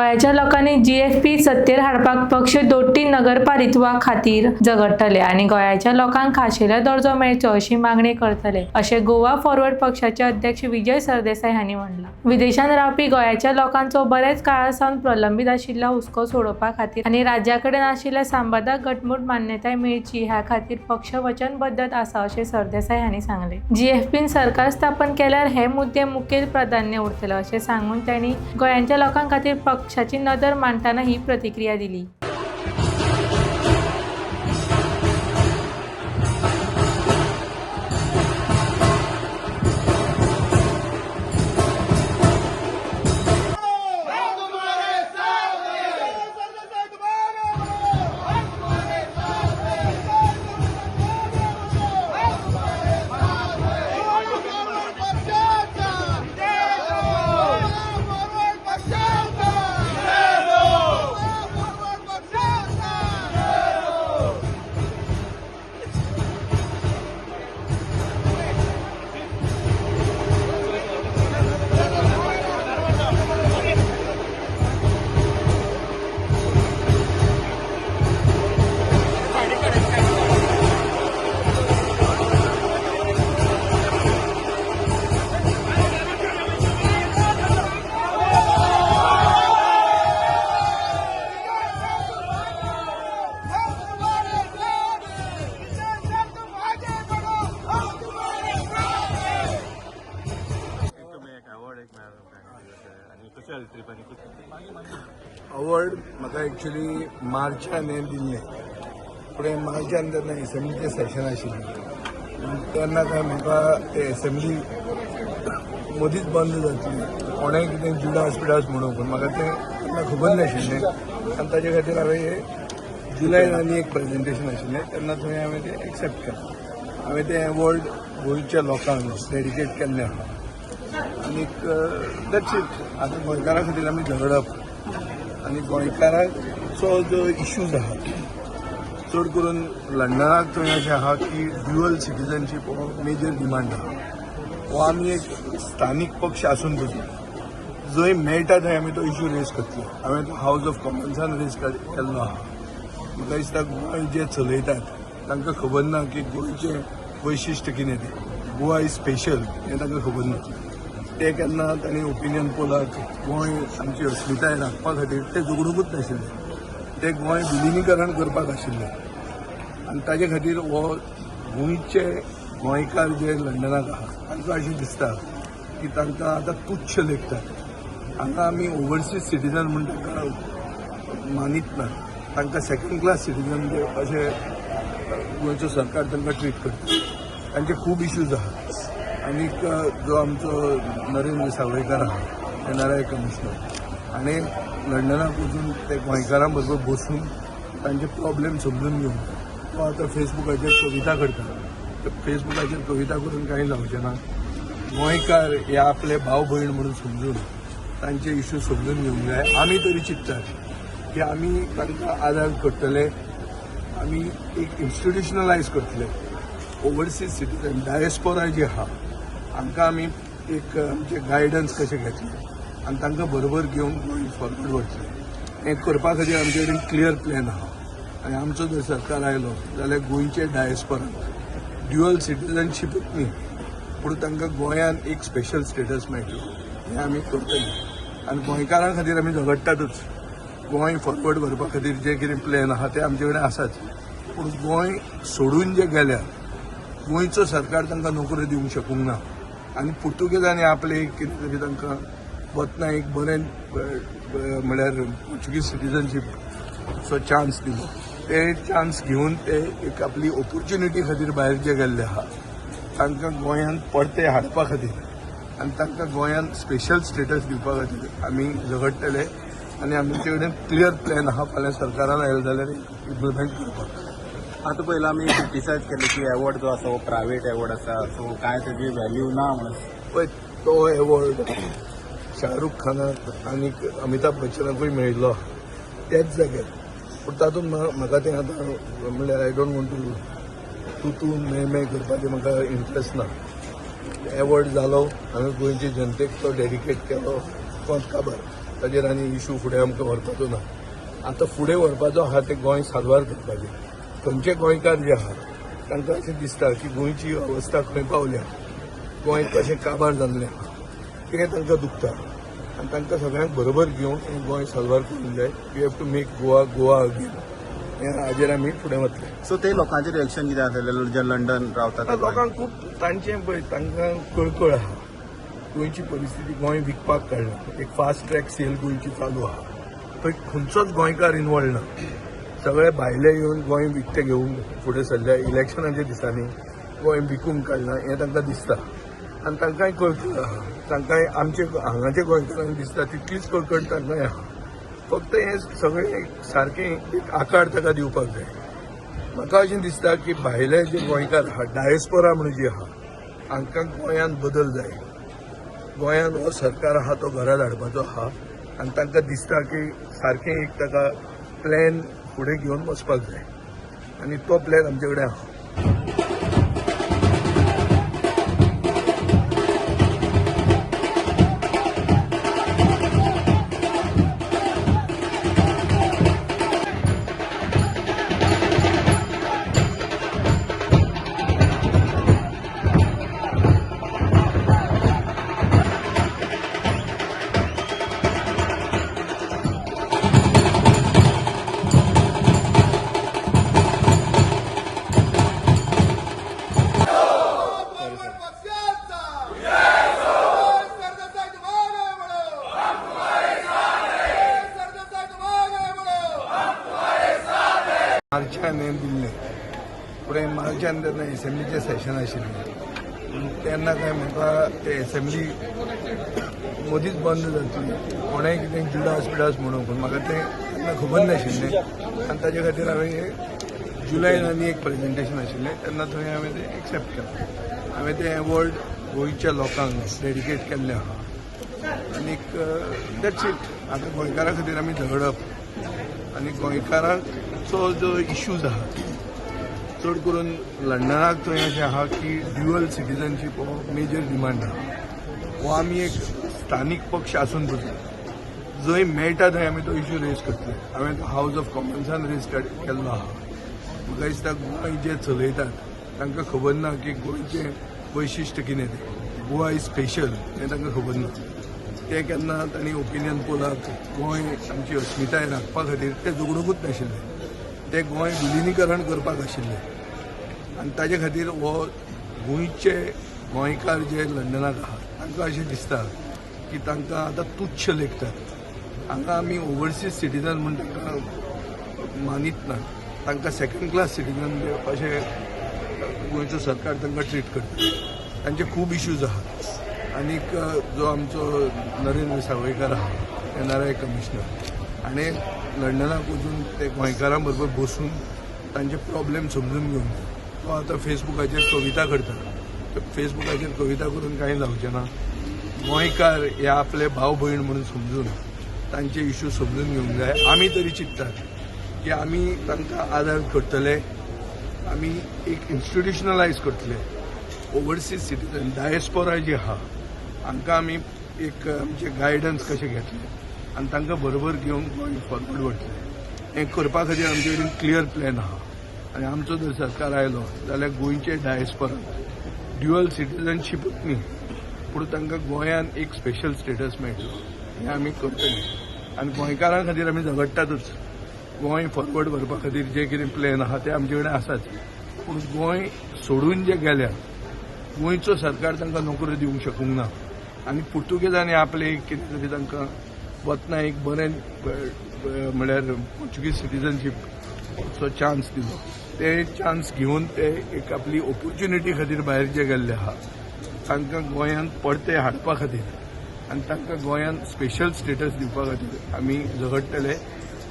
गोंयाच्या लोकांनी जीएफपी सत्तेर हाडपाक पक्ष दोट्टी नगरपालिका खातीर झगडटले आनी गोंयाच्या लोकांक खाशेलो दर्जो मेळचो अशी मागणी करतले अशें गोवा फॉरवर्ड पक्षाचे अध्यक्ष विजय सरदेसाय हांणी म्हणलां. विदेशांत रावपी गोंयाच्या लोकांचो बरेच काळा सावन प्रलंबीत आशिल्लो हुस्को सोडोवपा खातीर आनी राज्या कडेन आशिल्ल्या संबंदाक घटमूट मान्यताय मेळची ह्या खातीर पक्ष वचनबद्ध आसा अशें सरदेसाय हांणी सांगलें. जीएफपीन सरकार स्थापन केल्यार हे मुद्दे मुखेल प्राधान्य उरतले अशें सांगून तांणी गोंयांच्या लोकां खातीर पक्षाची नदर मांडटना ही प्रतिक्रिया दिली. अवॉर्ड म्हाका एक्चुली मार्चान हें दिल्लें, पूण मार्चान तेन्ना एसेंब्लीचें सेशन आशिल्लें तेन्ना काय म्हाका ते एसेंब्ली मदींच बंद जातली, कोणेंय कितें जुडास बिडास म्हणून, पूण म्हाका तें तेन्ना खबर नाशिल्लें आनी ताजे खातीर हांवें हें जुलयान आनी एक प्रेजेंटेशन आशिल्लें तेन्ना थंय हांवें तें एक्सेप्ट केलें. हांवें तें एवॉर्ड गोंयच्या लोकांक डेडिकेट केल्लें आसा आनीक that's it. आतां गोंयकारां खातीर आमी झगडप आनी गोंयकारांचो जो इश्यूज आहा चड करून लंडनाक थंय अशें आहा की ड्युअल सिटीजनशीप हो मेजर डिमांड आहा. हो आमी एक स्थानीक पक्ष आसून पसून जंय मेळटा थंय आमी तो इश्यू रेज करतले. हांवें तो हावज ऑफ कॉमन्सान रेज केल्लो आहा. म्हाका दिसता गोंय जे चलयतात तांकां खबर ना की गोंयचें वैशिश्ट कितें तें, गोवा is special हें तांकां खबर ना. ते केन्ना तांणी ओपिनियन पोलाक गोंय आमची अस्मिताय राखपा खातीर ते झगडुंकूच नाशिल्ले, ते गोंय विलिनीकरण करपाक आशिल्ले आनी ताजे खातीर हो गोंयचे गोंयकार जे लंडनाक आहा तांकां अशें दिसता की तांकां आतां तुच्छ लेखतात. हांगा आमी ओवरसीज सिटीजन म्हूण तांकां मानीत ना, तांकां सेकंड क्लास सिटीजन अशें गोंयचो सरकार तांकां ट्रीट करता. तांचे खूब इश्यूज आहा. आनीक जो आमचो नरेंद्र सावयकार आहा एनआरआय कमिशनर आनी लंडनाक वचून ते गोंयकारां बरोबर बसून तांचे प्रॉब्लेम समजून घेवन तो आतां फेसबुकाचेर कविता करता. फेसबुकाचेर कविता करून कांय जावचें ना. गोंयकार हे आपले भाव भयण म्हणून समजून तांचे इश्यू समजून घेवंक जाय. आमी तरी चिंततात की आमी तांकां आदार करतले, आमी एक इन्स्टिट्युशनलायज करतले. ओवरसीज सिटीजन डायस्पोरा जी आहा हांकां आमी एक आमचें गायडन्स कशें घेतलें आनी तांकां बरोबर घेवन गोंय फॉरवर्ड व्हरतलें. हें करपा खातीर आमचे कडेन क्लियर प्लॅन आहा आनी आमचो जर सरकार आयलो जाल्यार गोंयचे डायस्पोराक ड्युअल सिटीजनशिपूच न्ही पूण तांकां गोंयान एक स्पेशल स्टेटस मेळटलो हें आमी करतले. आनी गोंयकारां खातीर आमी झगडटातूच. गोंय फॉरवर्ड व्हरपा खातीर जे कितें प्लॅन आहा ते आमचे कडेन आसाच, पूण गोंय सोडून जे गेल्या गोंयचो सरकार तांकां नोकऱ्यो दिवंक शकूंक ना आनी पुर्तुगेजांनी आपले एक कितें तरी तांकां वतना एक बरें म्हळ्यार पोर्चुगीज सिटीजनशीपचो चान्स दिलो. ते चान्स घेवन ते एक आपली ऑपोर्च्युनिटी खातीर भायर जे गेल्ले आहा तांकां गोंयांत परते हाडपा खातीर आनी तांकां गोंयांत स्पेशल स्टेटस दिवपा खातीर आमी झगडटले आनी आमचे कडेन क्लियर प्लॅन आहा. फाल्यां सरकारान आयलें जाल्यार इम्प्लिमेंट करपाक. आतां पयलीं आमी क्रिटिसायज केलें की एवॉर्ड जो आसा हो प्रायवेट एवॉर्ड आसा, सो कांय तेजी व्हॅल्यू ना म्हणून. पळय तो एवॉर्ड शाहरुख खानाक आनी अमिताभ बच्चनाकूय मेळिल्लो त्याच जाग्यार, पूण तातूंत म्हाका तें आतां म्हणल्यार I don't want to तूं तूं मे मे करपाचें म्हाका इंट्रस्ट ना. एवॉर्ड जालो, हांवें गोंयचे जनतेक तो डेडिकेट केलो, कोंत काबार. ताजेर आनी इशू फुडें आमकां व्हरपाचो ना. आतां फुडें व्हरपाचो आहा तें गोंय साल्वार करपाचें. खंयचे गोंयकार जे आहा तांकां अशें दिसता की गोंयची अवस्था खंय पावल्या, गोंय कशें काबार जाल्लें आहा, तें तांकां दुखता आनी तांकां सगळ्यांक बरोबर घेवन हें गोंय साल्वार करूंक जाय. We have to make Goa Goa again. हें हाजेर आमी फुडें वतले. सो ते लोकांचे रिएक्शन कितें आसलें जे लंडन रावतात? लोकांक खूब तांचें पळय तांकां कळकळ आहा. गोंयची परिस्थिती, गोंय विकपाक काडला, एक फास्ट ट्रॅक सेल गोंयची चालू आहा, थंय खंयचोच गोंयकार इनवॉल्व ना. सगळे भायले येवन गोंय विकतें घेवंक फुडें सरल्या. इलेक्शनाच्या दिसांनी गोंय विकूंक काडलां हें तांकां दिसता आनी तांकांय कळकळ आहा. तांकांय आमचे हांगाचे गोंयकारांक दिसता तितलीच कळकळ तांकांय आहा. फक्त हें सगळें एक सारकें एक आकार ताका दिवपाक जाय. म्हाका अशें दिसता की भायले जे गोंयकार आहा, डायस्पोरा म्हणून जी आहा, हांकां गोंयांत बदल जाय. गोंयांत हो सरकार आहा तो घरा धाडपाचो आहा आनी तांकां दिसता की सारकें एक ताका प्लॅन फुडें घेवन वचपाक जाय आनी तो प्लॅन आमचे कडेन आहा. मार्चान हें दिल्लें, पूण मार्चान तेन्ना एसेंब्लीचें सेशन आशिल्लें तेन्ना काय म्हाका ते एसेंब्ली मदींच बंद जातली कोणेंय कितें जुडास बिडास म्हणून, पूण म्हाका तें तेन्ना खबर नाशिल्लें आनी ताजे खातीर हांवें जुलयान आनी एक प्रेजेंटेशन आशिल्लें तेन्ना थंय हांवें तें एक्सेप्ट केलें. हांवें तें एवॉर्ड गोंयच्या लोकांक डेडिकेट केल्लें आहा आनीक that's it. आतां गोंयकारां खातीर आमी झगडप आनी गोंयकारांचो जो इश्यूज आहा चड करून लंडनाक थंय अशें आहा की ड्युअल सिटीजनशीप हो मेजर डिमांड आहा. हो आमी एक स्थानीक पक्ष आसून पसून जंय मेळटा थंय आमी तो इश्यू रेज करतले. हांवें तो हावज ऑफ कॉमन्सान रेज केल्लो आहा. म्हाका दिसता गोंय जे चलयतात तांकां खबर ना की गोंयचें वैशिश्ट कितें तें, गोवा is special हें तांकां खबर ना. ते केन्ना तांणी ओपिनियन पोलाक गोंय आमची अस्मिताय राखपा खातीर ते झगडुंकूच नाशिल्ले, ते गोंय विलिनीकरण करपाक आशिल्ले आनी ताजे खातीर हो गोंयचे गोंयकार जे लंडनाक आहा तांकां अशें दिसता की तांकां आतां तुच्छ लेखतात. हांगा आमी ओवरसीज सिटीजन म्हूण तांकां मानीत ना, तांकां सेकंड क्लास सिटीजन अशें गोंयचो सरकार तांकां ट्रीट करता. तांचे खूब इश्यूज आहात. आनीक जो आमचो नरेंद्र सावयकार आहा एनआरआय कमिशनर हाणें लंडनाक वचून ते गोंयकारां बरोबर बसून तांचे प्रॉब्लेम समजून घेवन तो आतां फेसबुकाचेर कविता करता. फेसबुकाचेर कविता करून कांय जावचें ना. गोंयकार हे आपले भाव भयण म्हणून समजून तांचे इश्यू समजून घेवंक जाय. आमी तरी चिंततात की आमी तांकां आदार करतले, आमी एक इन्स्टिट्युशनलायज करतले. ओवरसीज सिटीजन डायस्पोरा जी आहा हांकां आमी एक आमचें गायडन्स कशें घेतलें आनी तांकां बरोबर घेवन गोंय फॉरवर्ड वतलें. हें करपा खातीर आमचे कडेन क्लियर प्लॅन आहा आनी आमचो जर सरकार आयलो जाल्यार गोंयचे डायस्पोरा ड्युअल सिटीजनशिपूच न्ही पूण तांकां गोंयान एक स्पेशल स्टेटस मेळटलो हें आमी करतले. आनी गोंयकारां खातीर आमी झगडटातूच. गोंय फॉरवर्ड व्हरपा खातीर जे कितें प्लॅन आहा ते आमचे कडेन आसाच, पूण गोंय सोडून जे गेल्या गोंयचो सरकार तांकां नोकऱ्यो दिवंक शकूंक ना आनी पुर्तुगेजांनी आपले एक कितें तरी तांकां वतना एक बरें म्हळ्यार पोर्चुगीज सिटीजनशीपचो चान्स दिलो. ते चान्स घेवन ते एक आपली ऑपोर्च्युनिटी खातीर भायर जे गेल्ले आहा तांकां गोंयांत परते हाडपा खातीर आनी तांकां गोंयांत स्पेशल स्टेटस दिवपा खातीर आमी झगडटले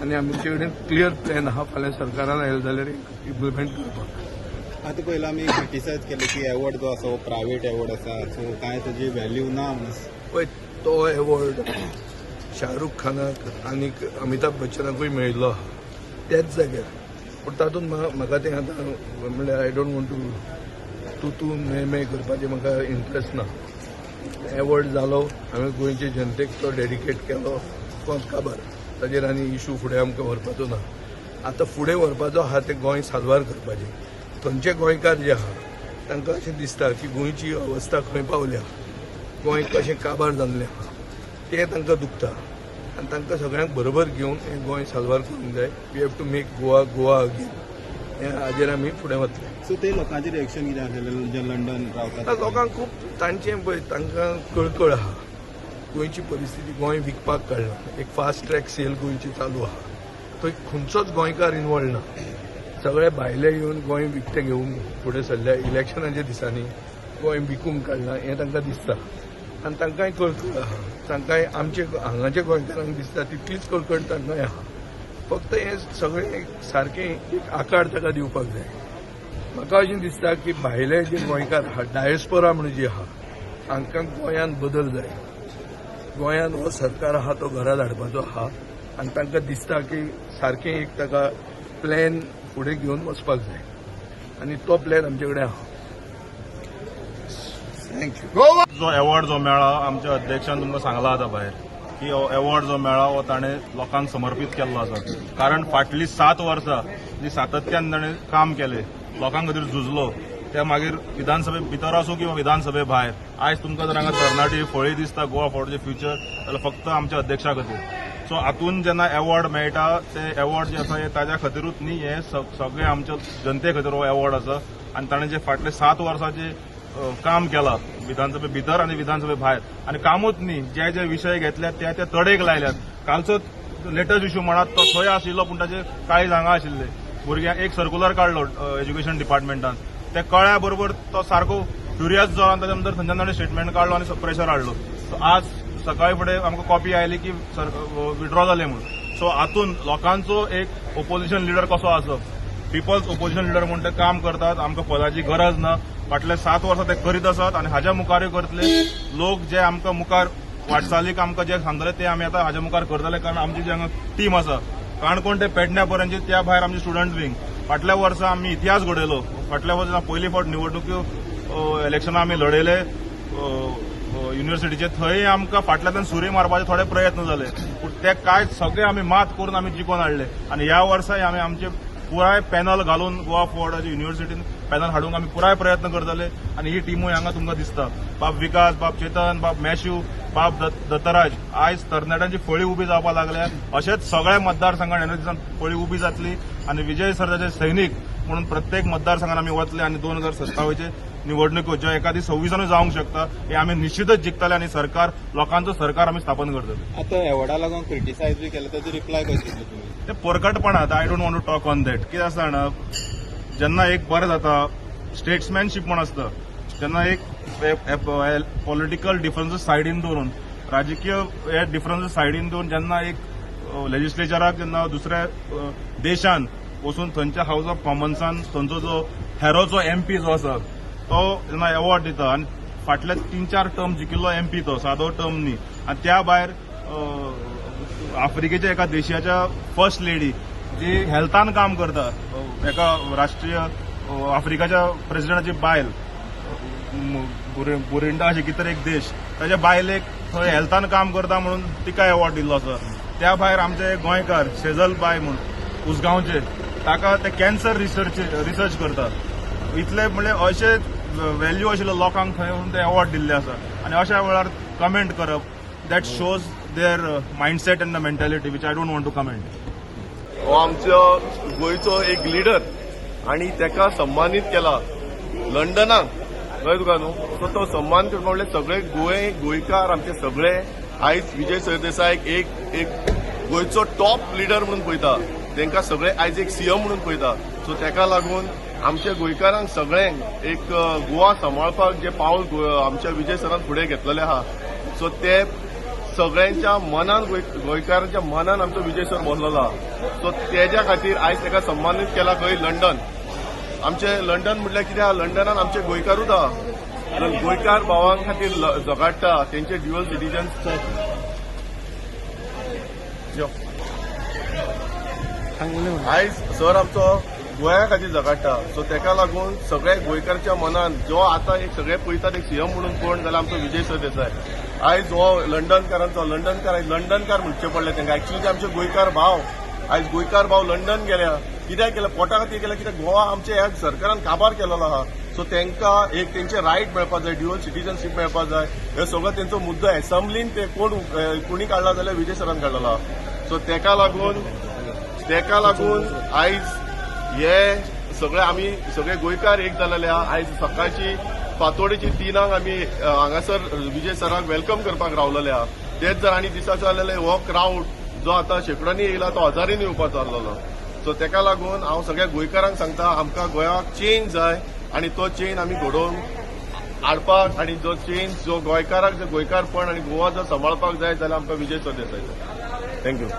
आनी आमचे कडेन क्लियर प्लॅन आहा. फाल्यां सरकारान आयलें जाल्यार इम्प्लिमेंट करपाक. आतां पयलीं आमी क्रिटिसायज केलें की एवॉर्ड जो आसा हो प्रायवेट एवॉर्ड आसा, सो कांय ताजी व्हॅल्यू ना म्हणून. पळय तो एवॉर्ड शाहरुख खानाक आनी अमिताभ बच्चनाकूय मेळिल्लो आहा त्याच जाग्यार, पूण तातूंत म्हाका तें आतां म्हणल्यार I don't want to तूं तूं मे मे करपाचें म्हाका इंट्रस्ट ना. एवॉर्ड जालो, हांवें गोंयचे जनतेक तो डेडिकेट केलो. कोंत काबार. ताजेर आनी इशू फुडें आमकां व्हरपाचो ना. आतां फुडें व्हरपाचो आहा तें गोंय साल्वार करपाचें. थंयचे गोंयकार जे आहा तांकां अशें दिसता की गोंयची अवस्था खंय पावल्या, गोंय कशें काबार जाल्लें आहा तें तांकां दुखता आनी तांकां सगळ्यांक बरोबर घेवन हें गोंय साल्वार करूंक जाय. We have to make Goa Goa again. हें हाजेर आमी फुडें वतले. सो ते लोकांचे रिएक्शन कितें आसलें जे लंडन रावतात? लोकांक खूब तांचें पळय तांकां कळकळ आहा गोंयची परिस्थिती. गोंय विकपाक काडलां, एक फास्ट ट्रॅक सेल गोंयची चालू आहा. थंय खंयचोच गोंयकार इनवॉल्व ना. सगळे भायले येवन गोंय विकतें घेवंक फुडें सरल्या. इलेक्शनाच्या दिसांनी गोंय विकूंक काडलां हें तांकां दिसता आनी तांकांय कळकळ आहा. तांकांय आमचे हांगाच्या गोंयकारांक दिसता तितलीच कळकळ तांकांय आहा. फक्त हें सगळें सारकें एक आकार ताका दिवपाक जाय. म्हाका अशें दिसता की भायले जे गोंयकार आहा, डायस्पोरा म्हणून जी आहा, हांकां गोंयांत बदल जाय. गोंयांत हो सरकार आहा तो घरा धाडपाचो आहा आनी तांकां दिसता की सारकें एक ताका प्लॅन फुडें घेवन वचपाक जाय आनी तो प्लॅन आमचे कडेन आहा. Thank you. जो अवॉर्ड जो मेळ्ळा, आमच्या अध्यक्षान तुमकां सांगला आतां भायर की हो अवॉर्ड जो मेळ्ळा हो ताणें लोकांक समर्पीत केल्लो आसा, कारण फाटलीं 7 वर्सां जी सातत्यान ताणें काम केलें, लोकां खातीर झुजलो, ते मागीर विधानसभे भितर आसूं किंवा विधानसभे भायर. आयज तुमकां जर हांगा तरणाटी फळी दिसता गोवा फॉरवर्डचे फ्युचर जाल्यार फक्त आमच्या अध्यक्षा खातीर. सो हातून जेन्ना अवॉर्ड मेळटा ते अवॉर्ड जे आसा हे ताज्या खातीरूच न्ही, हे सगळे आमच्या जनते खातीर हो अवॉर्ड आसा. आनी ताणें जे फाटले 7 वर्सां जे काम केलां विधानसभे भितर आनी विधानसभे भायर, आनी कामूच न्ही, जे जे विशय घेतल्यात ते ते तडेक लायल्यात. कालचो लेटस्ट इश्यू म्हणात तो थंय आशिल्लो पूण ताचे काळीज हांगा आशिल्ले. भुरग्यांक एक सर्कुलर काडलो एज्युकेशन डिपार्टमेंटान, ते कळ्ळ्या बरोबर तो सारको फ्युरियस जालो आनी ताच्या नंतर थंयच्यान ताणें स्टेटमेंट काडलो आनी प्रेशर हाडलो. सो आज सकाळी फुडें आमकां कॉपी आयली की विड्रॉ जालें म्हणून. सो हातून लोकांचो एक ओपोजिशन लिडर कसो आसप, पिपल्स ओपोजिशन लिडर म्हूण ते काम करतात. आमकां पदाची गरज ना. फाटले 7 वर्सां ते करीत आसात आनी हाज्या मुखारूय करतले. लोक जे आमकां मुखार वाटचालीक आमकां जे सांगतले ते आमी आतां हाज्या मुखार करतले, कारण आमची जी हांगा टीम आसा काणकोण ते पेडण्या पर्यंतची, त्या भायर आमची स्टुडंट विंग. फाटल्या वर्सा आमी इतिहास घडयलो. फाटल्या वर्सा पयली फावट निवडणुक्यो इलेक्शनां आमी लढयले युनिव्हर्सिटीचे, थंय आमकां फाटल्यान सुरी मारपाचे थोडे प्रयत्न जाले पूण ते काय सगळे आमी मात करून आमी जिखोवन हाडले. आनी ह्या वर्साय आमी आमचे पुराय पॅनल घालून गोवा फॉरवर्डाचे युनिव्हर्सिटीन पॅनल हाडूंक आमी पुराय प्रयत्न करतले. आनी ही टिमूय हांगा तुमकां दिसता, बाब विकास, बाब चेतन, बाब मॅश्यू, बाब दत्तराज. आयज तरणाट्यांची फळी उबी जावपाक लागल्या. अशेंच सगळ्या मतदारसंघात एनएसएसान फळी उबी जातली आनी विजय सरदाचे सैनीक म्हणून प्रत्येक मतदारसंघात आमी वतले आनी 2027 निवडणुको ज्यो एखादी 26 जावंक शकता हे आमी निश्चितच जिखतले आनी सरकार लोकांचो सरकार आमी स्थापन करतले. आतां अवॉर्डा लागून क्रिटिसायज बी केलें ताचो रिप्लाय कशें दितले तुमी? ते परकटपणात I don't want to talk on that. कितें आसता जाणा, जेन्ना एक बरें जाता स्टेट्समॅनशीप म्हूण आसता, तेन्ना एक पॉलिटिकल डिफरन्सीस सायडीन दवरून, राजकीय हे डिफरन्सीस सायडीन दवरून जेन्ना एक लेजिस्लेचराक जेन्ना दुसऱ्या देशान वचून थंयच्या हावस ऑफ कॉमन्सान थंयचो जो हॅरोचो एमपी जो आसा तो जेन्ना अवॉर्ड दिता आनी फाटले 3-4 टर्म जिखिल्लो एमपी, तो सादो टर्म न्ही. आनी त्या भायर आफ्रिकेच्या एका देशाच्या फर्स्ट लेडी जी हेल्थान काम करता, एका राष्ट्रीय आफ्रिकाच्या प्रेसिडेंटाची बायल, बुरिंडा अशें कितें तरी एक देश, ताच्या बायलेक थंय हेल्थान काम करता म्हणून तिका अवॉर्ड दिल्लो आसा. त्या भायर आमचे गोंयकार शेजल बाय म्हूण उसगांवचे, ताका ते कॅन्सर रिसर्च करता. इतले म्हणल्यार अशे व्हॅल्यू आशिल्ल्या लोकांक थंय वचून ते अवॉर्ड दिल्ले आसा. आनी अशा वेळार कमेंट करप that shows their mindset and the mentality which I don't want to comment. हो आमचो गोंयचो एक लिडर आनी ताका सन्मानीत केला लंडनाक, कळ्ळें तुका न्हू. सो तो सन्मान करपा म्हणल्यार सगळे गोंयकार आमचे सगळे आयज विजय सरदेसायक एक एक गोंयचो टॉप लिडर म्हणून पळयता, तांकां सगळे आयज एक सीएम म्हणून पळयता. सो ताका लागून आमच्या गोंयकारांक सगळ्यांक एक गोवा सांबाळपाक जे पावल आमच्या विजय सरान फुडें घेतलेलें आहा, सो ते सगळ्यांच्या मनान, गोंयकारांच्या मनान आमचो विजय सर बसलेलो आहा. सो तेज्या खातीर आयज ताका सन्मानीत केला खंय लंडन. आमचे लंडन म्हटल्यार कितें आहा, लंडनान आमचे गोंयकारूच आहा, गोंयकार भावां खातीर झगाडटा, तेंचे ड्युअल सिटीजन. आयज सर आमचो गोंया खातीर झगडटा. सो तेका लागून सगळ्या गोंयकाराच्या मनान जो आतां एक सगळे पळयतात एक सीएम म्हणून कोण जाल्यार आमचो विजय सरदेसाय. आयज हो लंडनकारांचो लंडनकार, आयज लंडनकार म्हणचे पडले तांकां. एक्चुअली ते आमचे गोंयकार भाव, आयज गोंयकार भाव लंडन गेल्या. कित्याक गेल्या? पोटा खातीर गेल्या. कित्याक गोवा आमच्या ह्या सरकारान काबार केलेलो आहा. सो तांकां एक तेंचे रायट मेळपाक जाय, ड्युअल सिटीजनशीप मेळपाक जाय. हे सगळो तेंचो मुद्दो एसेंब्लीन ते कोण कोणी काडला जाल्यार विजय सरान काडलेलो आहा. सो तेका लागून आयज हे सगळे आमी सगळे गोंयकार एक जालेले आहा. आयज सकाळची फांतोडेची 3ांक आमी हांगासर विजय सराक welcome करपाक रावलेले आहा. तेच जर आनी दिसा जालेले हो क्रावड जो आतां शेंकड्यांनी येयला तो हजारींनी येवपाचो आहलोलो. सो तेका लागून हांव सगळ्या गोंयकारांक सांगता, आमकां गोंयाक चेंज जाय आनी तो चेंज आमी घडोवन हाडपाक आनी जो चेंज जो गोंयकाराक जो गोंयकारपण आनी गोवा जर सांबाळपाक जाय जाल्यार आमकां विजय सरदेसाय जाय. Thank you.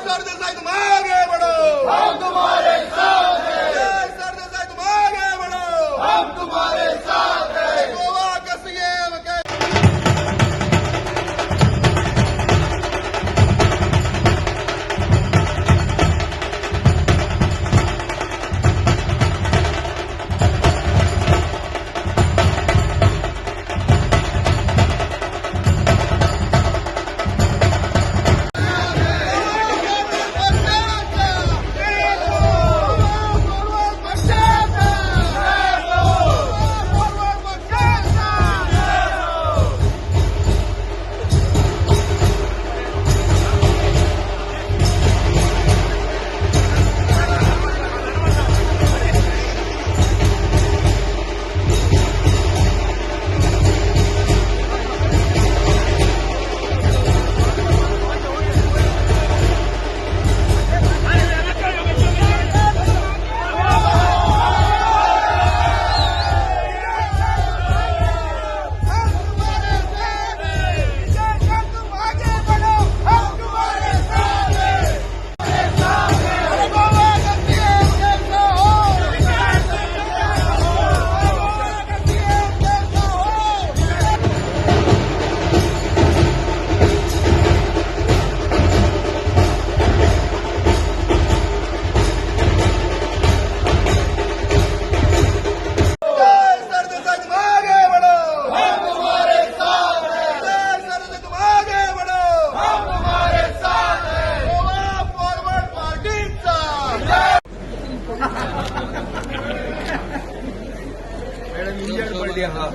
Sardesai, तुम आगे बढ़ो, हम तुम्हारे साथ हैं. विजय सरदेसाई, तुम आगे बढ़ो, हम तुम्हारे साथ हैं. गोवा का सीएम. सरदेसाई, तुम आगे बढ़ो, हम तुम्हारे साथ हैं. विजय सरदेसाई, तुम आगे बढ़ो, हम तुम्हारे साथ हैं. गोवा फॉरवर्ड पार्टीचा. मॅडम, इंजन पडली हा.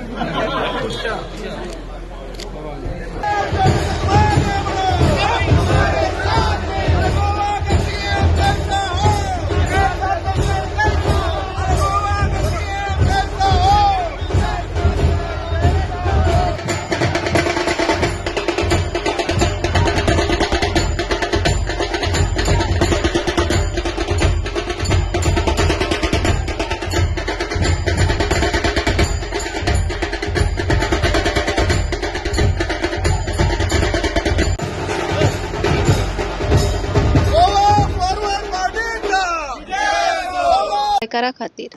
गोवा फॉरवर्ड पार्टीचा. करा खातीर.